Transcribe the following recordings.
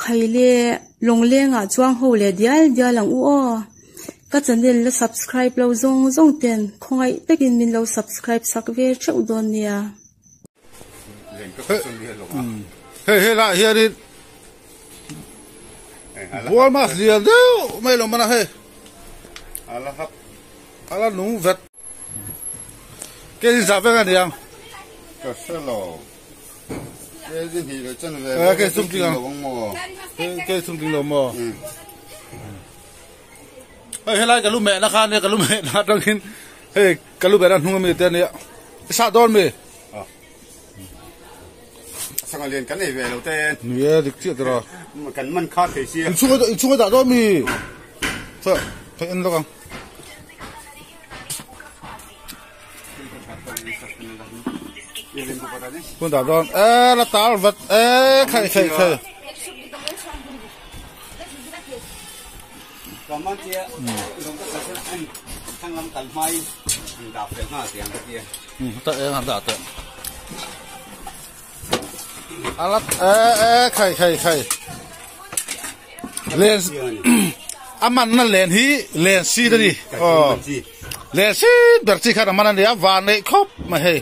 Khaile lawnglengah chuang ho leh dial dial ang u aw. Ka channel la subscribe lo zawng zawng ten khawngaih takin min lo subscribe sak ve theuh dawn nia. Hei helaiah hianin bual mask lian deuh mai lo man a hei a la nung vet ke hi zah vek a ni ang ka hre lo ke hi hnih leh chen ve ke sum tling ang ke sum tling lo maw hei helai ka lu meh na kha nia ka lu meh na atangin hei ka lu meh na hnung ami te ania i sah dawn mi Sangha lian kan ei ve lo te. Ni e, dik chiah tira. Kan man kha thei sia. Inchhung a inchhung a dah dawn mi. Sa, thei en lawk ang. Kun dah dawn. E la tal vat e khai khai khai. Ta eng an dah teh a la e e khai khai khai len a man na len hi len si ta ni aw len si ber chi khan a man a nia van neih khawp mai hei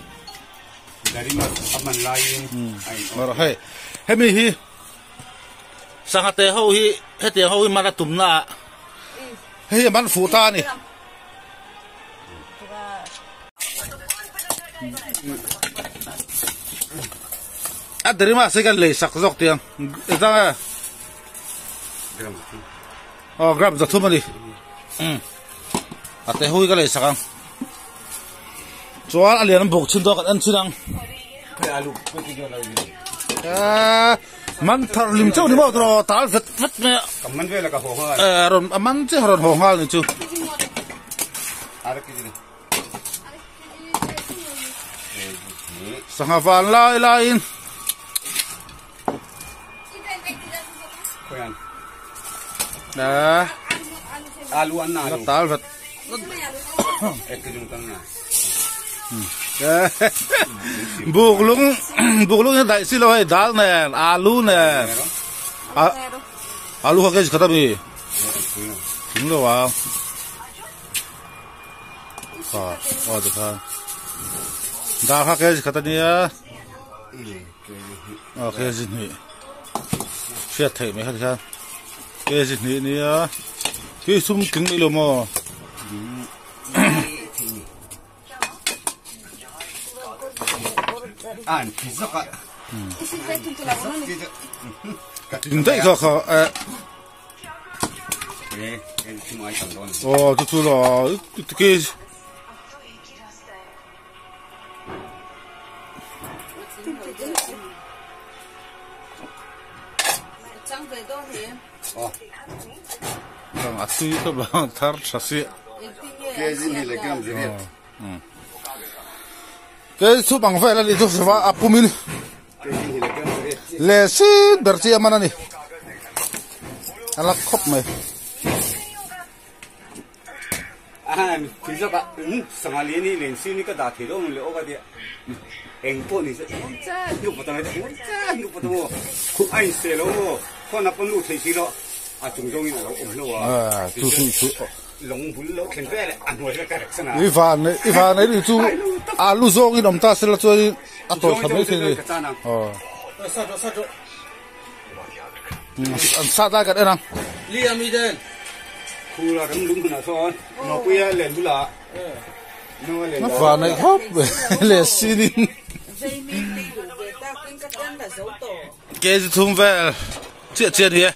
hei hemi hi Sangha te ho hi hetiang ho hi man a tumna ah hei hi a man fuh ta a ni. A deri mahse kan lei sak zawk tiang eng e aw gram zathum a ni a te ho hi ka lei sak ang chuan a lian an buk chhin dawn kan en chhin ang. Man thar lim chauh ni maw tawh tal vet vet mai a. Ka man vel a ka haw nghal. Eh rawn a man chiah rawn haw nghal ni chu. Sangha van lai laiin. Eh. Alu an na. Tal vet. Buk lung buk lung hi daih si lo hei dal nen alu nen a alu kha kei khat ami thing lo ang ha aw ti khan dal kha kei khat ania aw kg hnih hriat theih mai kha ti khan kg hnih ania khi sum tling mai lo maw. Tling daih kha kha eh aw chu chu la ke a tui ka bang thar tha si kei chu bang vel a ni chu hriva a pumin leh sin ber chi a man a ni a la khawp mai. I van i van ei chu alu zawngin awm ta sela chuanin a tawlh thla mai thei a ni an sat lai kan en ang. A van ei khawp mai leh sin in kg thum vel chiah chiah a ni e.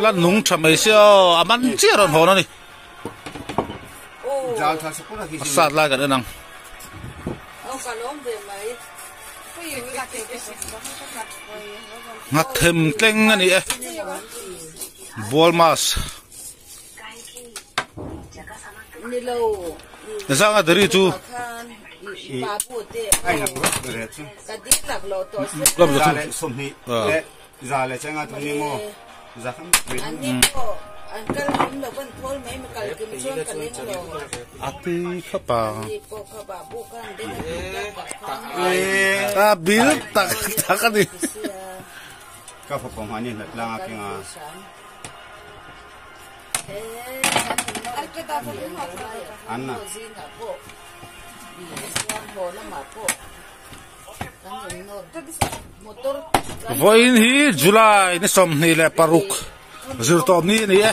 La nung tha mai sia aw a man chiah rawn hawn a ni a sat lai kan en ang. Nghathem tleng a ni e bual mass zanga dari chu Za le changa thum ni maw? Za khan pui. An ni pawh an kal kim lo van thawl mai mi kal kim chuan ka ling lo. A ti khawp a. An ni pawh kha bah bu khan den a ti tak tak khan. A bil tak tak a ni. Ka fapa mahni hlat lang a keng a. Anna. Vawiin hi July ni 26 zirtawp ni a ni e.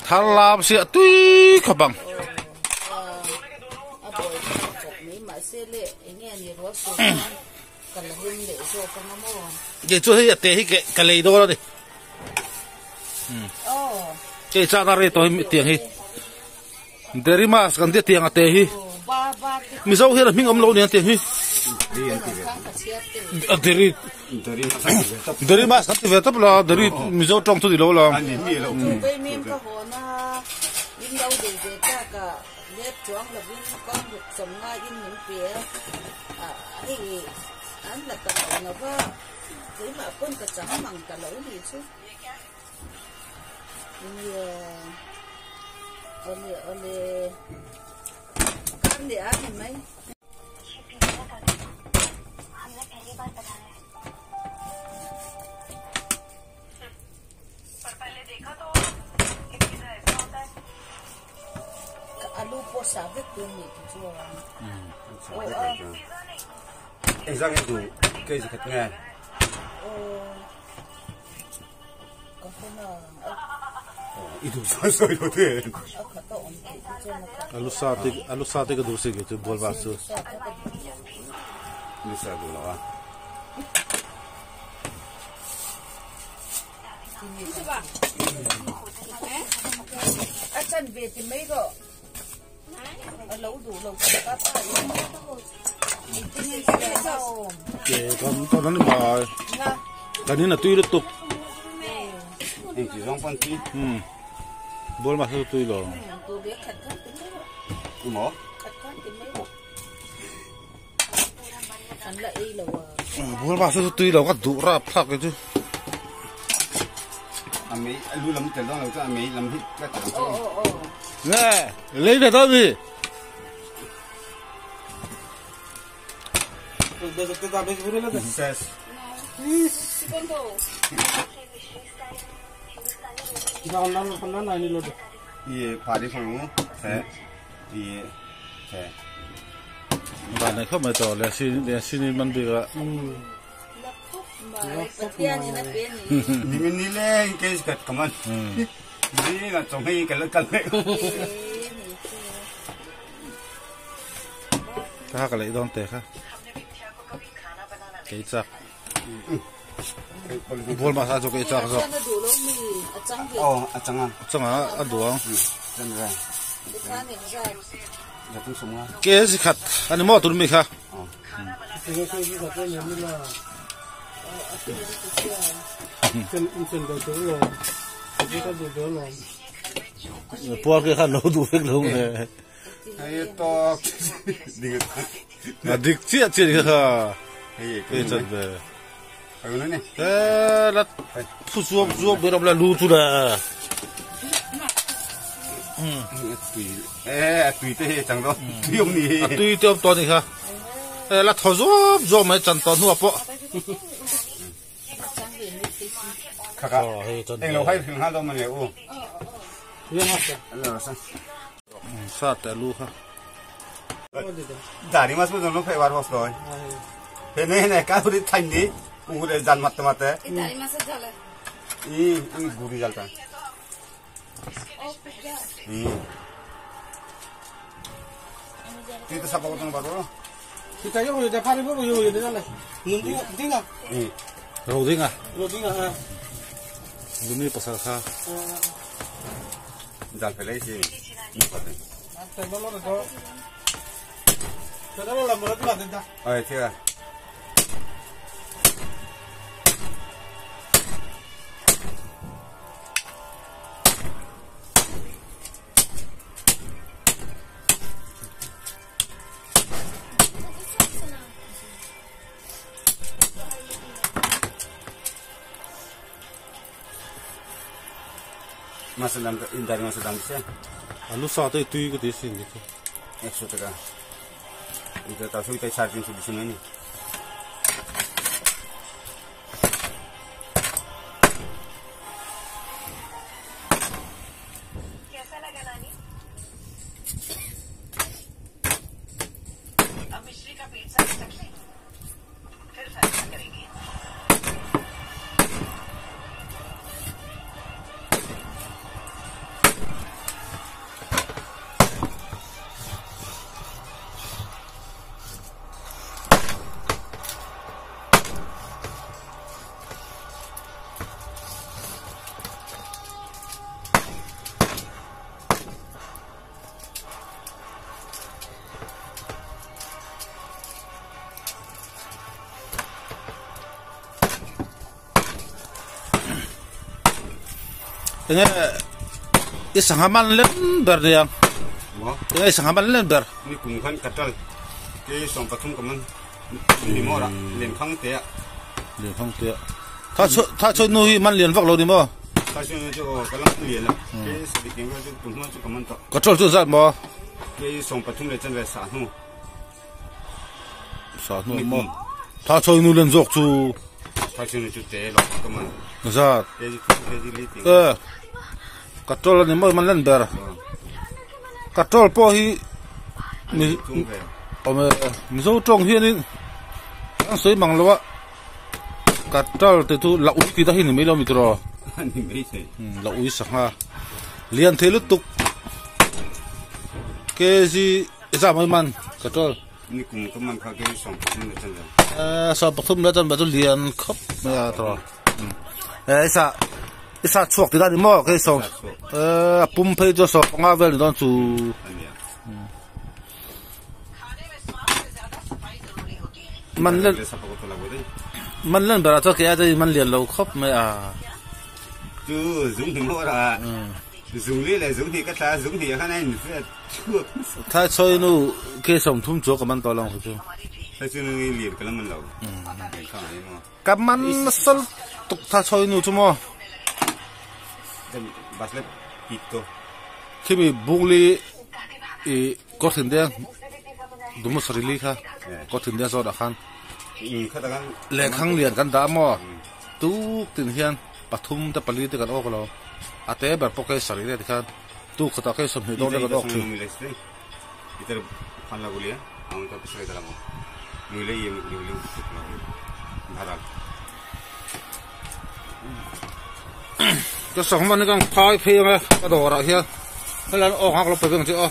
Thar lam siah tui khawp ang. Kei chu hei a te hi ka lei dawn a ni. Kei chak a rei tawh hi tiang hi. Derimas kan tia tiang a te hi. Mizo hian a hming awm lo nia tiang hi. Deri Derimas kan ti ve tawp la deri Mizo tawng chu ni lo la. Engzah nge duh kei zikhat nge? I duh chuan sawi lo te. Alu sa te alu sa te ka duh si ke chu bual va chu. Alu sa duh lo a. A chan ve ti mai rawh. A lo duh lo ka pa in. Ke kan kan an mai. Kan in a tui lutuk. Eng chi zawng pawn tui. Um. Bual ma sa tui lo. Maw? Bual ma sa tui lo ka duh rap thlak ke chu. A mei a lu lam tel dawn lo chuan a mei lam hi ka tel ang chu. Nge lei ve dawn mi. Van nei khawp mai tawh le sin le sin in man bik a. Kha ka lei dawn te kha. Kei chak. Bual ma sa chu kei chak zawk. Oh, a changa. A changa a duang. Ke si khat ani maw tun mi kha. Puar ke khan lo duh vek lo nge. A dik chiah chiah ni kha hei chan ve e la thu zuam zuam ber awm la lu chu la a tui te awm tawh ni kha e la thaw zuam zuam mai chan tawh hnuah pawh Sa te lu kha. Dari mas mo phai war hos loi. He ne ne ka huri thain ni ungure jal matte matte. Dari mas jale. I i guri jal ta. তুই তো সাপা করতে পারবো। Kita yo de pari bo yo de dale. Nung dinga. Ro dinga. Ro dinga ha. Luni pasal kha. জাল ফেলেছি। ঠিক আছে। মাছের দাম দাঁড়ি মাছের দাম দিচ্ছে। আলু সাথে তুই কো দিছিস 100 টাকা। এটা তার 350 বেশি নেই। Enge i sangha man lem ber nia enge i sangha man lem ber ni kum khan katal ke song pathum kaman ni mo ra len khang te len khang te tha cho tha cho nu hi man lian vak lo ni mo tha cho nu chu kalam lian la ke sabi king chu tum ma chu kaman to katal chu zat mo ke song pathum le chan ve sa nu sa nu mo tha cho nu len zok chu tha cho nu chu te lo kaman zat ke ji li ti katal ni mo man len ber katal po hi mi ome mizo tong hian in an soi mang lowa katal te tu la ui ti da hi ni mai lo mi tro ni mai sei la ui sanga lian thelu tuk kg za mai man katal ni kum ko man kha ke song pathum le chan sa pathum le chan ba chu lian khop ma tro sa isa chuak ti da ni mo ke song pum phei chu so nga vel ni don chu man len man len bara cho ke a man lian lo khop mai a chu zung ni mo ra zung li le zung ni ka tha zung ni kha nai ni se chuak tha choi nu ke som thum chu ka man to long chu tha chu nu li ka man lo ka man sal tuk tha choi nu chu mo bas le pito khi mi bungli i ko thin de dumu sarili kha ko thin de zo da khan le khang lian kan da mo tu tin hian pathum te pali te kan ok lo ate ber poke sari le khan tu khata ke som hi do le kan ok thi itar khan la gulia ang ta pisre dala mo mule ye mule bharal ka sang man kan phai phe nga ka do ra hian helan ok hak lo pe beng chi o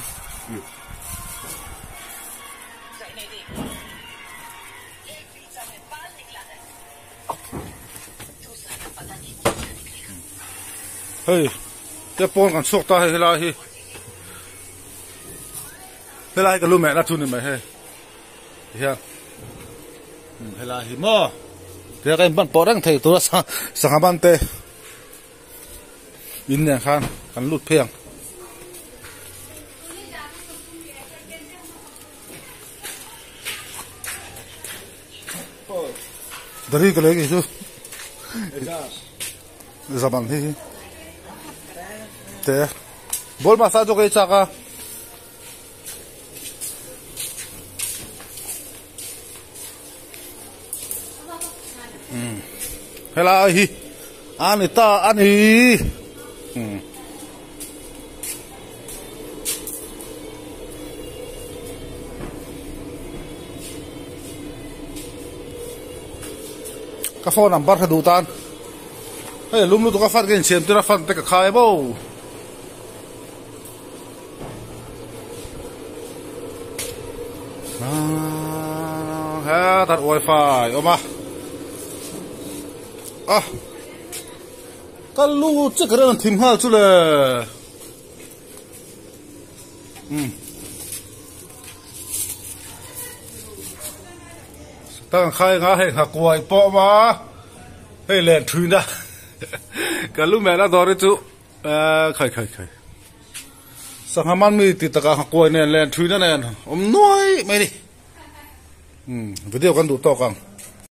hei te pon kan chuk ta hei helai hi helai ka lu meh na chu ni mai hei hian helai hi mo te ka in ban pawh reng thei tura sangha ban te in nen khan kan lut phei ang dari ka le ki chu zaman hi te bol ma sa jo ke chaka hela hi ani ta ani ka phone number kha du tan hei lum lu tu ka fan ke chem tura fan te ka khai bo ha tat wifi oma ah ka lu che ka ran thim hal chu le tang khai nga hei ha kuai po ma hei len thui na ka lu me la dor chu khai khai khai sangha man mi ti taka ha kuai nen len thui na nen om noi mai ni video kan du to kang.